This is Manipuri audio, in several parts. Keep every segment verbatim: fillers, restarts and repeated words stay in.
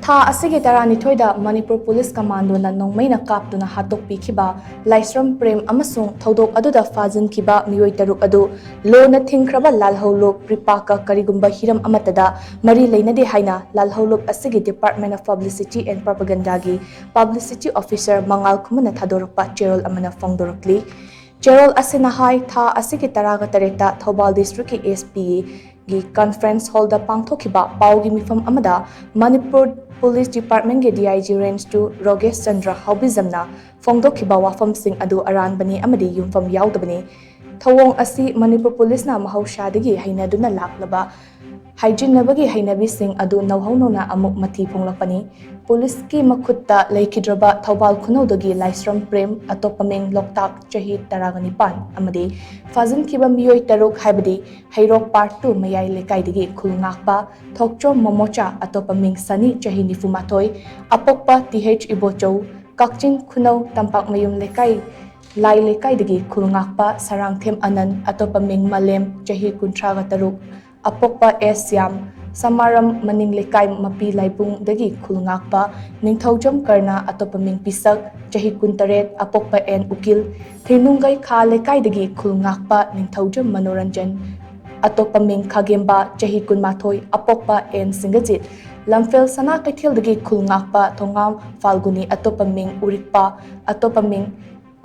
ꯊꯥ ꯑꯁꯤꯒꯤ ꯇꯔꯥꯅꯤꯊꯣꯏꯗ ꯃꯅꯤꯄꯨꯔ ꯄꯨꯂꯤꯁ ꯀꯃꯥꯟꯗꯣꯅ ꯅꯣꯡꯃꯩꯅ ꯀꯥꯞꯇꯨꯅ ꯍꯥꯠꯇꯣꯛꯄꯤꯈꯤꯕ ꯂꯥꯏꯁ꯭ꯔꯝ ꯄ꯭ꯔꯦꯝ ꯑꯃꯁꯨꯡ ꯊꯧꯗꯣꯛ ꯑꯗꯨꯗ ꯐꯥꯖꯤꯟꯈꯤꯕ ꯃꯤꯑꯣꯏ ꯇꯔꯨꯛ ꯑꯗꯨ ꯂꯣꯅ ꯊꯤꯡꯈ꯭ꯔꯕ ꯂꯥꯜꯍꯧꯂꯨꯞ ꯄ꯭ꯔꯤꯄꯥꯛꯀ ꯀꯔꯤꯒꯨꯝꯕ ꯍꯤꯔꯝ ꯑꯃꯠꯇꯗ ꯃꯔꯤ ꯂꯩꯅꯗꯦ ꯍꯥꯏꯅ ꯂꯥꯜꯍꯧꯂꯨꯞ ꯑꯁꯤꯒꯤ Department of Publicity and Propaganda ꯒꯤ publicity officer ꯃꯉꯥꯜ ꯈꯨꯃꯟꯅ ꯊꯥꯗꯣꯔꯛꯄ ꯆꯦꯔꯣꯜ ꯑꯃꯅ ꯐꯣꯡꯗꯣꯔꯛꯂꯤ꯫ ꯆꯦꯔꯣꯜ ꯑꯁꯤꯅ ꯍꯥꯏ, ꯊꯥ ꯑꯁꯤꯒꯤ ꯇꯔꯥꯒ ꯇꯔꯦꯠꯇ ꯊꯧꯕꯥꯜ district ꯀꯤ S P ꯒꯤ conference hall ꯗ ꯄꯥꯡꯊꯣꯛꯈꯤꯕ ꯄꯥꯎꯒꯤ ꯃꯤꯐꯝ ꯑꯃꯗ ꯃꯅꯤꯄꯨꯔ ꯄꯨꯂꯤꯁ department ꯀꯤ D I G Range two Rogesh Chandra ꯍꯥꯎꯕꯤꯖꯝꯅ ꯐꯣꯡꯗꯣꯛꯈꯤꯕ ꯋꯥꯐꯝꯁꯤꯡ ꯑꯗꯨ ꯑꯔꯥꯟꯕꯅꯤ ꯑꯃꯗꯤ ꯌꯨꯝꯐꯝ ꯌꯥꯎꯗꯕꯅꯤ꯫ ꯊꯧꯑꯣꯡ ꯑꯁꯤ ꯃꯅꯤꯄꯨꯔ ꯄꯨꯂꯤꯁꯅ ꯃꯍꯧꯁꯥꯗꯒꯤ ꯍꯩꯅꯗꯨꯅ ꯂꯥꯛꯂꯕ ꯍꯥꯏꯖꯤꯟꯅꯕꯒꯤ ꯍꯩꯅꯕꯤꯁꯤꯡ ꯑꯗꯨ ꯅꯧꯍꯧꯅꯅ ꯑꯃꯨꯛ ꯃꯊꯤ ꯐꯣꯡꯂꯛꯄꯅꯤ꯫ ꯄꯨꯂꯤꯁꯀꯤ ꯃꯈꯨꯠꯇ ꯂꯩꯈꯤꯗ꯭ꯔꯕ ꯊꯧꯕꯥꯜ ꯈꯨꯅꯧꯗꯒꯤ ꯂꯥꯏꯁ꯭ꯔꯝ ꯄ꯭ꯔꯦꯝ, ꯑꯇꯣꯞꯄ ꯃꯤꯡ ꯂꯣꯛꯇꯥꯛ, ꯆꯍꯤ ꯇꯔꯥꯒ ꯅꯤꯄꯥꯟ, ꯑꯃꯗꯤ ꯐꯥꯖꯤꯟꯈꯤꯕ ꯃꯤꯑꯣꯏ ꯇꯔꯨꯛ, ꯍꯥꯏꯕꯗꯤ ꯍꯩꯔꯣꯛ Part two ꯃꯌꯥꯏ ꯂꯩꯀꯥꯏꯗꯒꯤ ꯈꯨꯜ ꯉꯥꯛꯄ ꯊꯣꯛꯆꯣꯝ ꯃꯣꯃꯣꯆꯥ, ꯑꯇꯣꯞꯄ ꯃꯤꯡ ꯁꯅꯤ, ꯆꯍꯤ ꯅꯤꯐꯨ ꯃꯥꯊꯣꯏ, ꯑꯄꯣꯛꯄ T H ꯏꯕꯣꯆꯧ, ꯀꯛꯆꯤꯡ ꯈꯨꯅꯧ ꯇꯝꯄꯥꯛꯃꯌꯨꯝ ꯂꯩꯀꯥꯏ, ꯂꯥꯏ ꯂꯩꯀꯥꯏꯗꯒꯤ ꯈꯨꯜ ꯉꯥꯛꯄ ꯁꯔꯥꯡꯊꯦꯝ ꯑꯅꯟ, ꯑꯇꯣꯞꯄ ꯃꯤꯡ ꯃꯂꯦꯝ, ꯆꯍꯤ ꯀꯨꯟꯊ꯭ꯔꯥꯒ ꯇꯔꯨꯛ, ꯑꯄꯣꯛꯄ S ꯁ꯭ꯌꯥꯝ, ꯁꯃꯥꯔꯝ ꯃꯅꯤꯡ ꯂꯩꯀꯥꯏ ꯃꯄꯤ ꯂꯥꯏꯕꯨꯡꯗꯒꯤ ꯈꯨꯜ ꯉꯥꯛꯄ ꯅꯤꯡꯊꯧꯖꯝ ꯀꯔꯅ, ꯑꯇꯣꯞꯄ ꯃꯤꯡ ꯄꯤꯁꯛ, ꯆꯍꯤ ꯀꯨꯟꯇꯔꯦꯠ, ꯑꯄꯣꯛꯄ N ꯎꯀꯤꯜ, ꯊꯤꯅꯨꯡꯒꯩ ꯈꯥ ꯂꯩꯀꯥꯏꯗꯒꯤ ꯈꯨꯜ ꯉꯥꯛꯄ ꯅꯤꯡꯊꯧꯖꯝ ꯃꯅꯣꯔꯟꯖꯟ, ꯑꯇꯣꯞꯄ ꯃꯤꯡ ꯈꯥꯒꯦꯝꯕ, ꯆꯍꯤ ꯀꯨꯟꯃꯥꯊꯣꯏ, ꯑꯄꯣꯛꯄ N ꯁꯤꯡꯒꯖꯤꯠ, ꯂꯝꯐꯦꯜ ꯁꯅꯥ ꯀꯩꯊꯦꯜꯗꯒꯤ ꯈꯨꯜ ꯉꯥꯛꯄ ꯊꯣꯉꯥꯝ ꯐꯥꯜꯒꯨꯅꯤ, ꯑꯇꯣꯞꯄ ꯃꯤꯡ ꯎꯔꯤꯛꯄ, ꯑꯇꯣꯞꯄ ꯃꯤꯡ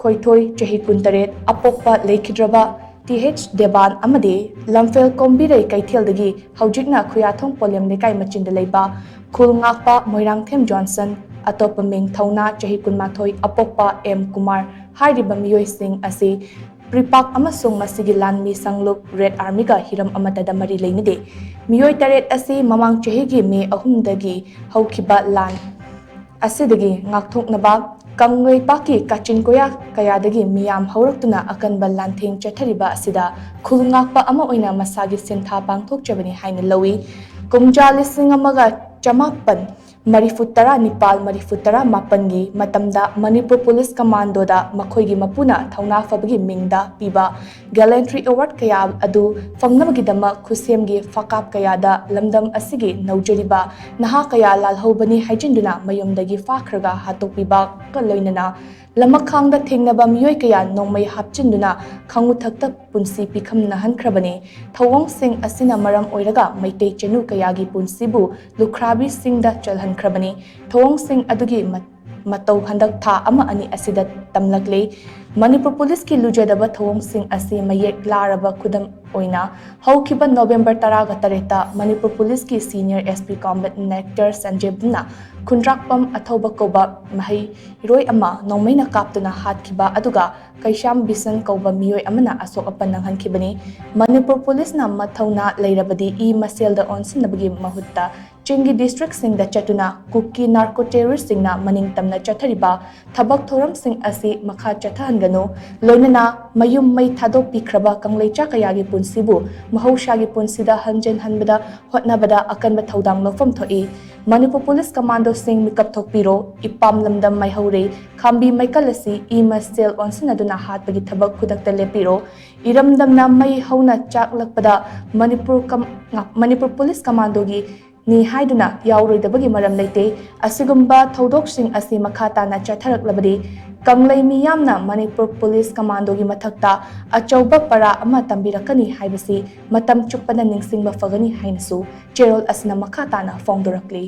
ꯈꯣꯏꯊꯣꯏ, ꯆꯍꯤ ꯀꯨꯟꯇꯔꯦꯠ, ꯑꯄꯣꯛꯄ ꯂꯩꯈꯤꯗ꯭ꯔꯕ T H ꯗꯦꯕꯥꯟ ꯑꯃꯗꯤ ꯂꯝꯐꯦꯜ ꯀꯣꯝꯕꯤꯔꯩ ꯀꯩꯊꯦꯜꯗꯒꯤ ꯍꯧꯖꯤꯛꯅ ꯈꯨꯌꯥꯊꯣꯡ ꯄꯣꯂꯦꯝ ꯂꯩꯀꯥꯏ ꯃꯆꯤꯟꯗ ꯂꯩꯕ ꯈꯨꯜ ꯉꯥꯛꯄ ꯃꯣꯏꯔꯥꯡꯊꯦꯝ ꯖꯣꯟꯁꯟ, ꯑꯇꯣꯞꯄ ꯃꯤꯡ ꯊꯧꯅꯥ, ꯆꯍꯤ ꯀꯨꯟꯃꯥꯊꯣꯏ, ꯑꯄꯣꯛꯄ M ꯀꯨꯃꯥꯔ ꯍꯥꯏꯔꯤꯕ ꯃꯤꯑꯣꯏꯁꯤꯡ ꯑꯁꯤ ꯄ꯭ꯔꯤꯄꯥꯛ ꯑꯃꯁꯨꯡ ꯃꯁꯤꯒꯤ ꯂꯥꯟꯃꯤ ꯁꯪꯂꯨꯞ Red Army ꯒ ꯍꯤꯔꯝ ꯑꯃꯠꯇꯗ ꯃꯔꯤ ꯂꯩꯅꯗꯦ꯫ ꯃꯤꯑꯣꯏ ꯇꯔꯦꯠ ꯑꯁꯤ ꯃꯃꯥꯡ ꯆꯍꯤꯒꯤ May ꯑꯍꯨꯝꯗꯒꯤ ꯍꯧꯈꯤꯕ ꯂꯥꯟ ꯑꯁꯤꯗꯒꯤ ꯉꯥꯛꯊꯣꯛꯅꯕ ꯀꯪꯂꯩꯄꯥꯛꯀꯤ ꯀꯥꯆꯤꯟ ꯀꯣꯌꯥ ꯀꯌꯥꯗꯒꯤ ꯃꯤꯌꯥꯝ ꯍꯧꯔꯛꯇꯨꯅ ꯑꯀꯟꯕ ꯂꯥꯟꯊꯦꯡ ꯆꯠꯊꯔꯤꯕ ꯑꯁꯤꯗ ꯈꯨꯜ ꯉꯥꯛꯄ ꯑꯃ ꯑꯣꯏꯅ ꯃꯁꯥꯒꯤ ꯁꯤꯟꯊꯥ ꯄꯥꯡꯊꯣꯛꯆꯕꯅꯤ ꯍꯥꯏꯅ ꯂꯧꯏ꯫ ꯀꯨꯝꯖꯥ ꯂꯤꯁꯤꯡ ꯑꯃꯒ ꯆꯃꯥꯄꯟ ꯃꯔꯤꯐꯨ ꯇꯔꯥ ꯅꯤꯄꯥꯜ ꯃꯔꯤꯐꯨ ꯇꯔꯥ ꯃꯥꯄꯟꯒꯤ ꯃꯇꯝꯗ ꯃꯅꯤꯄꯨꯔ ꯄꯨꯂꯤꯁ ꯀꯃꯥꯟꯗꯣꯗ ꯃꯈꯣꯏꯒꯤ ꯃꯄꯨꯅ ꯊꯧꯅꯥ ꯐꯕꯒꯤ ꯃꯤꯡꯗ ꯄꯤꯕ Gallantry Award ꯀꯌꯥ ꯑꯗꯨ ꯐꯪꯅꯕꯒꯤꯗꯃꯛ ꯈꯨꯠꯁꯦꯝꯒꯤ ꯐꯀꯥꯞ ꯀꯌꯥꯗ ꯂꯝꯗꯝ ꯑꯁꯤꯒꯤ ꯅꯧꯖꯔꯤꯕ ꯅꯍꯥ ꯀꯌꯥ ꯂꯥꯜꯍꯧꯕꯅꯤ ꯍꯥꯏꯖꯤꯟꯗꯨꯅ ꯃꯌꯨꯝꯗꯒꯤ ꯐꯥꯈ꯭ꯔꯒ ꯍꯥꯠꯇꯣꯛꯄꯤꯕꯒ ꯂꯣꯏꯅꯅ ꯂꯃꯈꯥꯡꯗ ꯊꯦꯡꯅꯕ ꯃꯤꯑꯣꯏ ꯀꯌꯥ ꯅꯣꯡꯃꯩ ꯍꯥꯞꯆꯤꯟꯗꯨꯅ ꯈꯥꯉꯨꯊꯛꯇ ꯄꯨꯟꯁꯤ ꯄꯤꯈꯝꯅꯍꯟꯈ꯭ꯔꯕꯅꯤ꯫ ꯊꯧꯑꯣꯡꯁꯤꯡ ꯑꯁꯤꯅ ꯃꯔꯝ ꯑꯣꯏꯔꯒ ꯃꯩꯇꯩ ꯆꯅꯨ ꯀꯌꯥꯒꯤ ꯄꯨꯟꯁꯤꯕꯨ ꯂꯨꯈ꯭ꯔꯥꯕꯤꯁꯤꯡꯗ ꯆꯜꯍꯟꯈ꯭ꯔꯕꯅꯤ꯫ ꯊꯧꯑꯣꯡꯁꯤꯡ ꯑꯗꯨꯒꯤ ꯃ-, ꯃꯇꯧ ꯍꯟꯗꯛ ꯊꯥ ꯑꯃ ꯑꯅꯤ ꯑꯁꯤꯗ ꯇꯝꯂꯛꯂꯤ꯫ ꯃꯅꯤꯄꯨꯔ ꯄꯨꯂꯤꯁꯀꯤ ꯂꯨꯖꯗꯕ ꯊꯧꯑꯣꯡꯁꯤꯡ ꯑꯁꯤ ꯃꯌꯦꯛ ꯂꯥꯔꯕ ꯈꯨꯗꯝ ꯑꯣꯏꯅ ꯍꯧꯈꯤꯕ ꯅꯣꯕꯦꯝꯕꯔ ꯇꯔꯥꯒ ꯇꯔꯦꯠꯇ ꯃꯅꯤꯄꯨꯔ ꯄꯨꯂꯤꯁꯀꯤ senior S P combat inspector ꯁꯟꯖꯦꯕꯅ ꯈꯨꯟꯗ꯭ꯔꯥꯛꯄꯝ ꯑꯊꯧꯕ ꯀꯧꯕ ꯃꯍꯩꯔꯣꯏ ꯑꯃ ꯅꯣꯡꯃꯩꯅ ꯀꯥꯞꯇꯨꯅ ꯍꯥꯠꯈꯤꯕ, ꯑꯗꯨꯒ ꯀꯩꯁꯥꯝ ꯕꯤꯁꯟ ꯀꯧꯕ ꯃꯤꯑꯣꯏ ꯑꯃꯅ ꯑꯁꯣꯛ ꯑꯄꯟ ꯅꯪꯍꯟꯈꯤꯕꯅꯤ꯫ ꯃꯅꯤꯄꯨꯔ ꯄꯨꯂꯤꯁꯅ ꯃꯊꯧꯅꯥ ꯂꯩꯔꯕꯗꯤ ꯏ ꯃꯁꯦꯜꯗ ꯑꯣꯟꯁꯤꯟꯅꯕꯒꯤ ꯃꯍꯨꯠꯇ ꯆꯤꯡꯒꯤ districtꯁꯤꯡꯗ ꯆꯠꯇꯨꯅ ꯀꯨꯀꯤ narco terroristꯁꯤꯡꯅ ꯃꯅꯤꯡ ꯇꯝꯅ ꯆꯠꯊꯔꯤꯕ ꯊꯕꯛ ꯊꯧꯔꯝꯁꯤꯡ ꯑꯁꯤ ꯃꯈꯥ ꯆꯠꯊꯍꯟꯒꯅꯨ, ꯂꯣꯏꯅꯅ ꯃꯌꯨꯝ ꯃꯩ ꯊꯥꯗꯣꯛꯄꯤꯈ꯭ꯔꯕ ꯀꯪꯂꯩꯆꯥ ꯀꯌꯥꯒꯤ ꯄꯨꯟꯁꯤꯕꯨ ꯃꯍꯧꯁꯥꯒꯤ ꯄꯨꯟꯁꯤꯗ ꯍꯟꯖꯤꯟꯍꯟꯕꯗ ꯍꯣꯠꯅꯕꯗ ꯑꯀꯟꯕ ꯊꯧꯗꯥꯡ ꯂꯧꯐꯝ ꯊꯣꯛꯏ꯫ ꯃꯅꯤꯄꯨꯔ ꯄꯨꯂꯤꯁ ꯀꯃꯥꯟꯗꯣꯁꯤꯡ ꯃꯤꯀꯞ ꯊꯣꯛꯄꯤꯔꯣ, ꯏꯄꯥꯝ ꯂꯝꯗꯝ ꯃꯥꯏꯍꯧꯔꯦ, ꯈꯥꯝꯕꯤ ꯃꯩꯀꯜ ꯑꯁꯤ ꯏ ꯃꯁꯦꯜ ꯑꯣꯟꯁꯤꯟꯅꯗꯨꯅ ꯍꯥꯠꯄꯒꯤ ꯊꯕꯛ ꯈꯨꯗꯛꯇ ꯂꯦꯞꯄꯤꯔꯣ꯫ ꯏꯔꯝꯗꯝꯅ ꯃꯩ ꯍꯧꯅ ꯆꯥꯛꯂꯛꯄꯗ ꯃꯅꯤꯄꯨꯔ ꯀꯝ-, ꯃꯅꯤꯄꯨꯔ ꯄꯨꯂꯤꯁ ꯀꯃꯥꯟꯗꯣꯒꯤ ꯅꯤ ꯍꯥꯏꯗꯨꯅ ꯌꯥꯎꯔꯣꯏꯗꯕꯒꯤ ꯃꯔꯝ ꯂꯩꯇꯦ꯫ ꯑꯁꯤꯒꯨꯝꯕ ꯊꯧꯗꯣꯛꯁꯤꯡ ꯑꯁꯤ ꯃꯈꯥ ꯇꯥꯅ ꯆꯠꯊꯔꯛꯂꯕꯗꯤ ꯀꯪꯂꯩ ꯃꯤꯌꯥꯝꯅ ꯃꯅꯤꯄꯨꯔ ꯄꯨꯂꯤꯁ ꯀꯃꯥꯟꯗꯣꯒꯤ ꯃꯊꯛꯇ ꯑꯆꯧꯕ ꯄꯔꯥ ꯑꯃ ꯇꯝꯕꯤꯔꯛꯀꯅꯤ ꯍꯥꯏꯕꯁꯤ ꯃꯇꯝ ꯆꯨꯞꯄꯗ ꯅꯤꯡꯁꯤꯡꯕ ꯐꯒꯅꯤ ꯍꯥꯏꯅꯁꯨ ꯆꯦꯔꯣꯜ ꯑꯁꯤꯅ ꯃꯈꯥ ꯇꯥꯅ ꯐꯣꯡꯗꯣꯔꯛꯂꯤ꯫